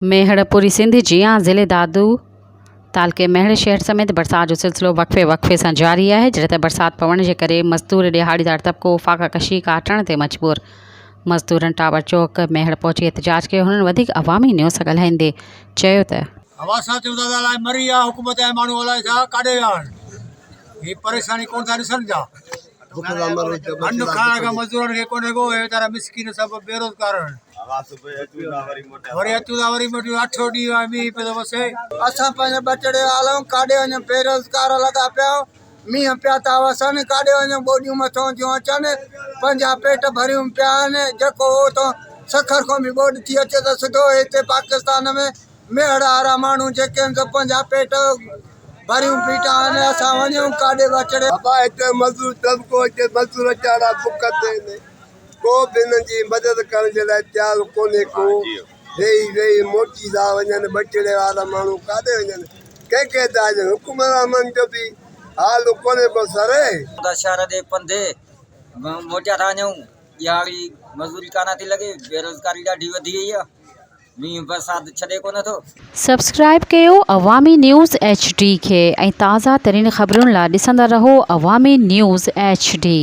ميهڙ، پوري سنڌ جيان ضلعي دادو تعلقي ميهڙ شهر سميت برسات جو سلسلو وقفي وقفي سان جاري آهي جڏهن ته برسات پوڻ جي ڪري مزدور ڏهاڙيدار طبقو فاقه ڪشي ڪاٽڻ تي مجبور مزدورن ٽاور چوڪ ميهڙ پهچي احتجاج ڪيو هنن وڌيڪ عوامي نيوز سان ڳالهائيندي چيو ته. هوا سان چون ٿا ته الائي مري ويا حڪومت جا ماڻهو الائي ڇا ڪاڏي ويا آهن هي پريشاني ڪونه ٿا ڏسن پيا ان کائڻ کان مزدورن کي ڪونهي ڪو اهي ويچارا مسڪين سڀ بيروزگار آهن وري اچون ٿا وري موٽي اٺو ڏينهن آهي مينهن پيو ٿو وسي. اسان پنهنجي ٻچڙي آلئون ڪاڏي وڃون بيروزگار لڳا پيا آهيون مينهن پيا ٿا وسن ڪاڏي وڃون ٻوڏيون مٿون ٿيون اچن پنهنجا پيٽ ڀريون پيا آهن جيڪو اتان سکر کان به ٻوڏ ٿي اچي ته سڌو هتي پاڪستان ۾ ميهڙ وارا ماڻهو جيڪي آهن سو پنهنجا پيٽ ڀريون بيٺا آهن اسان وڃون ڪاڏي ٻچڙي. بابا هتي مزدور طبقو هتي مزدور ويچارا بک تي آهن ڪو به هنن جي مدد ڪرڻ جي لاء تيار ڪونهي ڪو ويهي ويهي موٽي ٿا وڃن ٻچڙي وارا ماڻهو ڪاڏي وڃن ڪنهن کي ٿا اچن حڪمرانن جو به حال ڪونهي ڪو سري. ٿا شهر ڏي پنڌ موٽيا ٿا وڃون ڏهاڙي مزوري ڪانه ٿي لڳي بيروزگاري ڏاڍي وڌي وئي آهي. مينهن برسات ڇڏي ڪونه ٿو. سبسڪرائيب ڪيو عوامي نيوز ايڇ ڊي کي ۽ تازه ترين خبرن لا ڏسندا رهو عوامي نيوز ايڇ ڊي.